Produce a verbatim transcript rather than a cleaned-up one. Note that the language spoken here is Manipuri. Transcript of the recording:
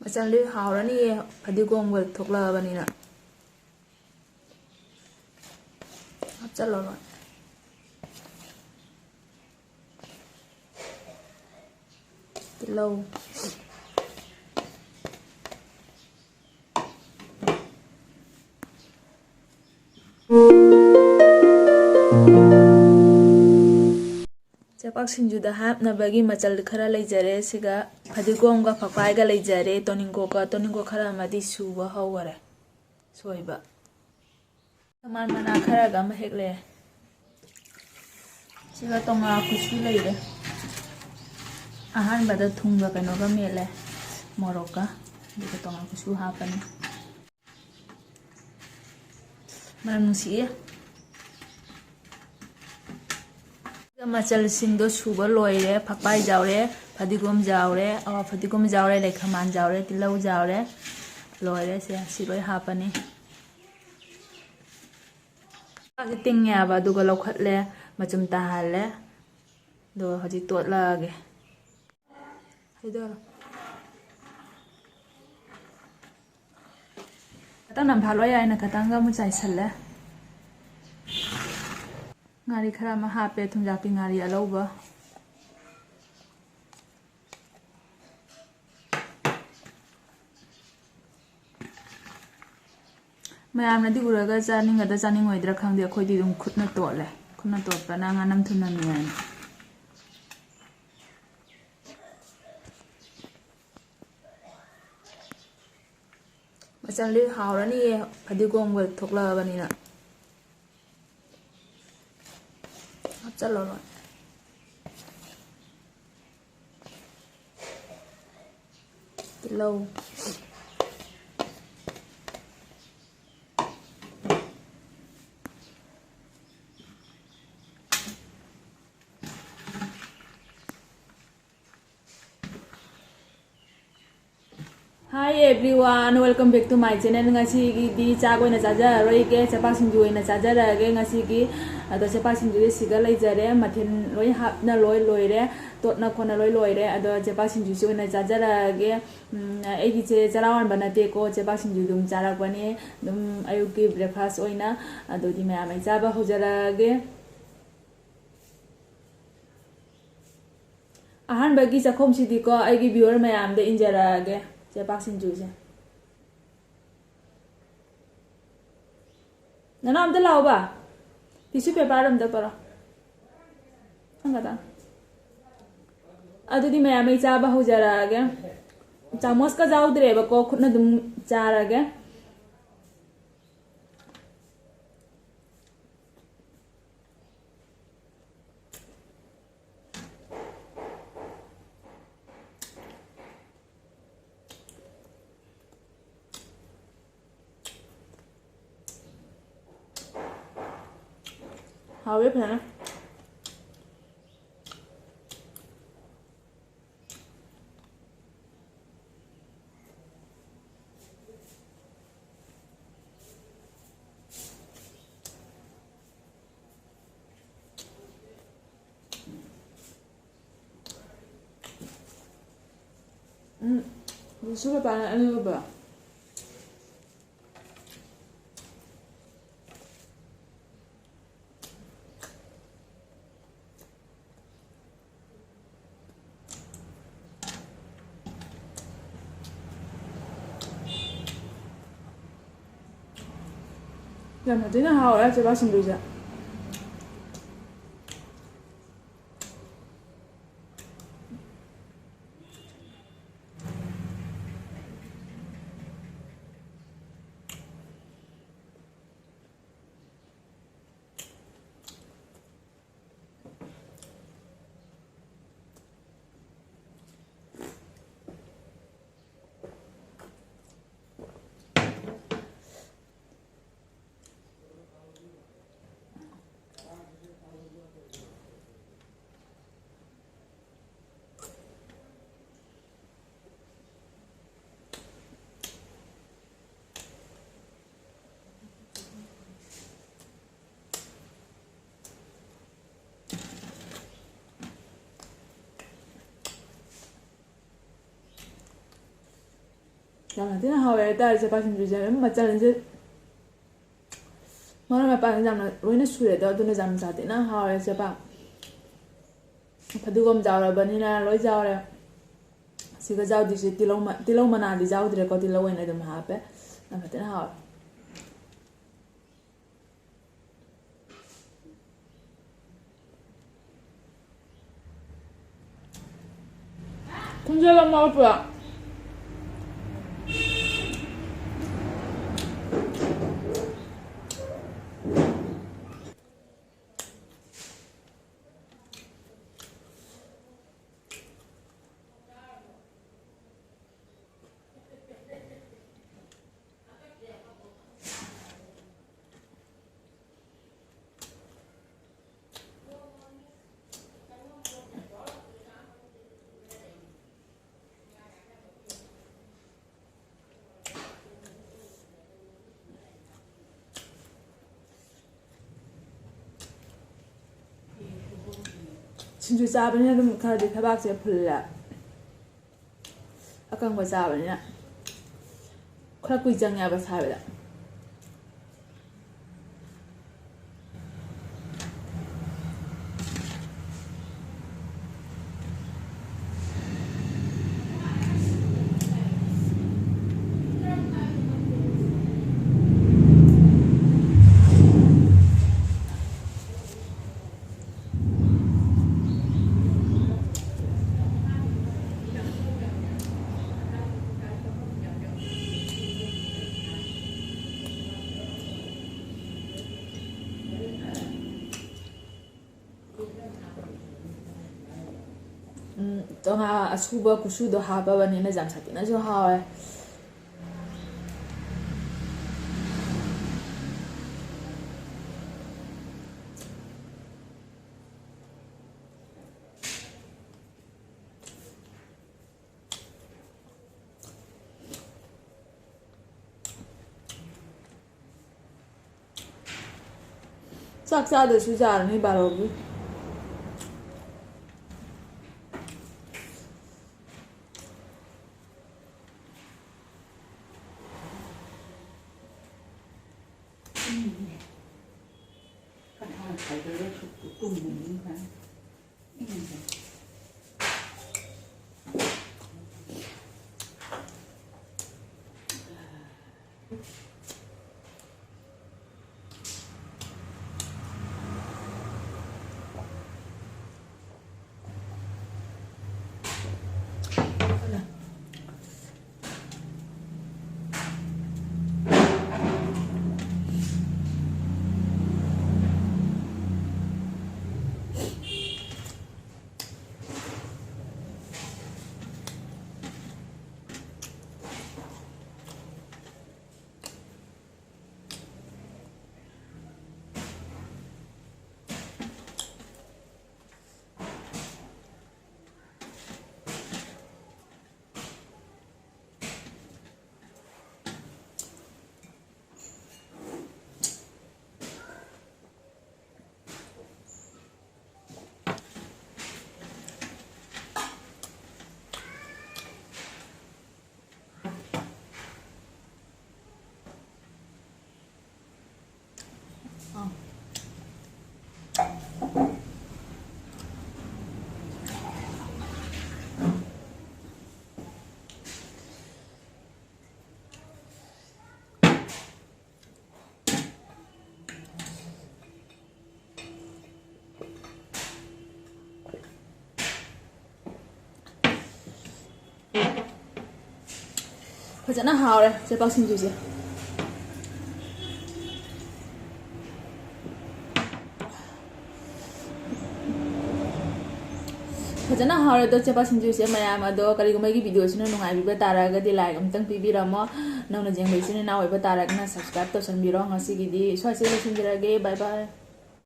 ꯃꯆꯜꯗꯤ ꯍꯥꯎꯔꯅꯤꯌꯦ, ꯐꯗꯤꯒꯣꯝꯒ ꯊꯣꯛꯂꯛꯑꯕꯅꯤꯅ꯫ ꯍꯥꯞꯆꯜꯂꯣ ꯂꯣꯏ꯫ ꯇꯤꯜꯍꯧ꯫ ꯆꯦꯕꯥꯛ ꯁꯤꯡꯖꯨꯗ ꯍꯥꯞꯅꯕꯒꯤ ꯃꯆꯜ ꯈꯔ ꯂꯩꯖꯔꯦ꯫ ꯁꯤꯒ ꯐꯗꯤꯒꯣꯝꯒ ꯐꯛꯄꯥꯏꯒ ꯂꯩꯖꯔꯦ꯫ ꯇꯣꯅꯤꯡꯀꯣꯛꯀ, ꯇꯣꯅꯤꯡꯀꯣꯛ ꯈꯔ ꯑꯃꯗꯤ ꯁꯨꯕ ꯍꯧꯈꯔꯦ꯫ ꯁꯣꯏꯕ꯫ ꯈꯥꯃꯦꯟ ꯃꯅꯥ ꯈꯔꯒ ꯑꯃ ꯍꯦꯛꯂꯦ꯫ ꯁꯤꯒ ꯇꯣꯉꯥ ꯈꯨꯁꯨ ꯂꯩꯔꯦ꯫ ꯑꯍꯥꯟꯕꯗ ꯊꯨꯝꯒ ꯀꯩꯅꯣꯒ ꯃꯦꯠꯂꯦ, ꯃꯣꯔꯣꯛꯀ, ꯑꯗꯨꯒ ꯇꯣꯉꯥ ꯈꯨꯁꯨ ꯍꯥꯞꯄꯅꯤ꯫ ꯃꯅꯝ ꯅꯨꯡꯁꯤꯌꯦ꯫ ꯃꯆꯜꯁꯤꯡꯗꯣ ꯁꯨꯕ ꯂꯣꯏꯔꯦ꯫ ꯐꯛꯄꯥꯏ ꯌꯥꯎꯔꯦ, ꯐꯗꯤꯒꯣꯝ ꯌꯥꯎꯔꯦ, ꯑ, ꯐꯗꯤꯒꯣꯝ ꯌꯥꯎꯔꯦ, ꯂꯩꯈꯥꯃꯦꯟ ꯌꯥꯎꯔꯦ, ꯇꯤꯜꯍꯧ ꯌꯥꯎꯔꯦ꯫ ꯂꯣꯏꯔꯦ꯫ ꯁꯦ, ꯁꯤ ꯂꯣꯏ ꯍꯥꯞꯄꯅꯤ꯫ ꯆꯥꯛꯁꯦ ꯇꯤꯡꯉꯦꯕ, ꯑꯗꯨꯒ ꯂꯧꯈꯠꯂꯦ, ꯃꯆꯨꯝ ꯇꯥꯍꯜꯂꯦ, ꯑꯗꯨꯒ ꯍꯧꯖꯤꯛ ꯇꯣꯠꯂꯛꯑꯒꯦ꯫ ꯍꯩꯗꯔꯣ꯫ ꯈꯇꯪ ꯅꯝꯐꯥꯠꯂꯣ ꯌꯥꯏꯅ ꯈꯇꯪꯒ ꯑꯃꯨꯛ ꯆꯥꯏꯁꯜꯂꯦ꯫ ꯉꯥꯔꯤ ꯈꯔ ꯑꯃ ꯍꯥꯞꯄꯦ, ꯊꯨꯝꯖꯥꯛꯄꯤ ꯉꯥꯔꯤ ꯑꯂꯧꯕ꯫ ꯃꯌꯥꯝꯅꯗꯤ ꯎꯔꯒ ꯆꯥꯅꯤꯡꯒꯗ꯭ꯔꯥ ꯆꯥꯅꯤꯡꯉꯣꯏꯗ꯭ꯔꯥ ꯈꯪꯗꯦ, ꯑꯩꯈꯣꯏꯗꯤ ꯑꯗꯨꯝ ꯈꯨꯠꯅ ꯇꯣꯠꯂꯦ꯫ ꯈꯨꯠꯅ ꯇꯣꯠꯄꯅ ꯉꯥꯅꯝ ꯊꯨꯝꯅꯝꯃꯤ ꯍꯥꯏꯅ꯫ ꯃꯆꯜꯗꯤ ꯍꯥꯎꯔꯅꯤꯌꯦ, ꯐꯗꯤꯒꯣꯝꯒ ꯊꯣꯛꯂꯛꯑꯕꯅꯤꯅ꯫ ꯍꯥꯞꯆꯜꯂꯣ ꯂꯣꯏ꯫ ꯇꯤꯜꯍꯧ꯫ Hi everyone, welcome back to my channel. ꯉꯁꯤꯒꯤꯗꯤ ꯆꯥꯛ ꯑꯣꯏꯅ ꯆꯥꯖꯔꯔꯣꯏꯒꯦ, ꯆꯦꯄꯥꯛ ꯁꯤꯡꯖꯨ ꯑꯣꯏꯅ ꯆꯥꯖꯔꯛꯑꯒꯦ ꯉꯁꯤꯒꯤ꯫ ꯑꯗꯣ ꯆꯦꯄꯥꯛ ꯁꯤꯡꯖꯨꯁꯦ ꯁꯤꯒ ꯂꯩꯖꯔꯦ, ꯃꯊꯦꯜ ꯂꯣꯏ ꯍꯥꯞꯅ ꯂꯣꯏ ꯂꯣꯏꯔꯦ, ꯇꯣꯠꯅ ꯈꯣꯠꯅ ꯂꯣꯏ ꯂꯣꯏꯔꯦ꯫ ꯑꯗꯣ ꯆꯦꯄꯥꯛ ꯁꯤꯡꯖꯨꯁꯦ ꯑꯣꯏꯅ ꯆꯥꯖꯔꯛꯑꯒꯦ꯫ ꯎꯝ, ꯑꯩꯒꯤꯁꯦ ꯆꯔꯥ ꯋꯥꯟꯕ ꯅꯠꯇꯦꯀꯣ, ꯆꯦꯄꯥꯛ ꯁꯤꯡꯖꯨ ꯑꯗꯨꯝ ꯆꯥꯔꯛꯄꯅꯦ, ꯑꯗꯨꯝ ꯑꯌꯨꯛꯀꯤ breakfast ꯑꯣꯏꯅ꯫ ꯑꯗꯨꯗꯤ ꯃꯌꯥꯝ ꯑꯩ ꯆꯥꯕ ꯍꯧꯖꯔꯛꯑꯒꯦ꯫ ꯑꯍꯥꯟꯕꯒꯤ ꯆꯥꯛꯈꯨꯝꯁꯤꯗꯤꯀꯣ, ꯑꯩꯒꯤ viewer ꯃꯌꯥꯝꯗ ꯏꯟꯖꯔꯛꯑꯒꯦ, ꯆꯦꯄꯥꯛ ꯁꯤꯡꯖꯨꯁꯦ꯫ ꯅꯅꯥꯎ ꯑꯝꯇ ꯂꯥꯛꯑꯣꯕ, tissue paper ꯑꯝꯇ ꯄꯔꯣ꯫ ꯅꯪ ꯈꯛꯇꯪ꯫ ꯑꯗꯨꯗꯤ ꯃꯌꯥꯝ ꯑꯩ ꯆꯥꯕ ꯍꯧꯖꯔꯛꯑꯒꯦ꯫ ꯆꯥꯃꯁꯀ ꯌꯥꯎꯗ꯭ꯔꯦꯕꯀꯣ, ꯈꯨꯠꯅ ꯑꯗꯨꯝ ꯆꯥꯔꯒꯦ꯫ ꯍꯥꯎꯋꯦ ꯐꯖꯅ꯫ ꯎꯝ, ꯁꯨ ꯄꯦꯄꯔꯅ ꯑꯅꯤꯁꯨꯕ꯫ ꯌꯥꯝ ꯊꯤꯅ ꯍꯥꯎꯋꯦ ꯆꯦꯕꯥ ꯁꯤꯡꯖꯨꯁꯦ꯫ ꯌꯥꯝꯅ ꯊꯤꯅ ꯍꯥꯎꯋꯦ ꯍꯥꯏꯇꯥꯔꯦ ꯆꯦꯄꯥ ꯁꯤꯡꯖꯨꯁꯦ꯫ ꯑꯗꯨꯝ ꯃꯆꯜꯁꯦ ꯃꯔꯣꯏ ꯃꯄꯥꯡ ꯌꯥꯝꯅ ꯂꯣꯏꯅ ꯁꯨꯔꯦꯗꯣ, ꯑꯗꯨꯅ ꯌꯥꯝ ꯊꯤꯅ ꯍꯥꯎꯔꯦ ꯆꯦꯄꯥ꯫ ꯐꯗꯤꯒꯣꯝ ꯌꯥꯎꯔꯕꯅꯤꯅ ꯂꯣꯏ ꯌꯥꯎꯔꯦ꯫ ꯁꯤꯒ ꯌꯥꯎꯗꯣꯏꯁꯦ ꯇꯤꯜꯍꯧ ꯃ-, ꯇꯤꯜꯍꯧ ꯃꯅꯥꯗꯤ ꯌꯥꯎꯗ꯭ꯔꯦꯀꯣ, ꯇꯤꯜꯍꯧ ꯑꯣꯏꯅ ꯑꯗꯨꯝ ꯍꯥꯞꯄꯦ꯫ ꯌꯥꯝ ꯐꯖꯅ ꯍꯥꯎꯔꯦ꯫ ꯊꯨꯝꯖꯤꯜꯂꯝꯃꯣ ꯄꯨꯔꯥ꯫ ꯁꯤꯡꯖꯨ ꯆꯥꯕꯅꯤꯅ ꯑꯗꯨꯝ ꯈꯔꯗꯤ ꯊꯕꯥꯛꯁꯦ ꯐꯨꯜꯂꯦ꯫ ꯑꯀꯪꯕ ꯆꯥꯕꯅꯤꯅ ꯈꯔ ꯀꯨꯏ ꯆꯪꯉꯦꯕ ꯁꯥꯕꯗ꯫ ꯎꯝ, ꯇꯣꯉꯥꯟ ꯑꯁꯨꯕ ꯀꯨꯁꯨꯗꯣ ꯍꯥꯞꯄꯕꯅꯤꯅ ꯌꯥꯝ ꯁꯥꯊꯤꯅꯁꯨ ꯍꯥꯎꯋꯦ꯫ ꯆꯥꯛ ꯆꯥꯗꯁꯨ ꯌꯥꯔꯅꯤ ꯕꯥꯔꯣꯒꯤ꯫ ꯍꯩꯔꯒ ꯁꯨꯞꯇꯨ ꯇꯨꯝꯃꯨꯅꯤ ꯍꯥꯏ꯫ ꯐꯖꯅ ꯍꯥꯎꯔꯦ ꯆꯦꯄꯥꯛ ꯁꯤꯡꯖꯨꯁꯦ꯫ ꯐꯖꯅ ꯍꯥꯎꯔꯦ ꯑꯗꯣ ꯆꯦꯄꯥꯛ ꯁꯤꯡꯖꯨꯁꯦ ꯃꯌꯥꯝ꯫ ꯑꯗꯣ ꯀꯔꯤꯒꯨꯝꯕ ꯑꯩꯒꯤ ꯚꯤꯗꯤꯑꯣꯁꯤꯅ ꯅꯨꯡꯉꯥꯏꯕꯤꯕ ꯇꯥꯔꯒꯗꯤ like ꯑꯃꯇꯪ ꯄꯤꯕꯤꯔꯝꯃꯣ꯫ ꯅꯧꯅ ꯌꯦꯡꯕ ꯏꯆꯤꯟ ꯏꯅꯥꯎ ꯑꯣꯏꯕ ꯇꯥꯔꯒꯅ subscribe ꯇꯧꯁꯟꯕꯤꯔꯣ꯫ ꯉꯁꯤꯒꯤꯗꯤ ꯁ꯭ꯋꯥꯏꯁꯤꯗ ꯂꯣꯏꯁꯤꯟꯖꯔꯒꯦ꯫ Bye bye꯫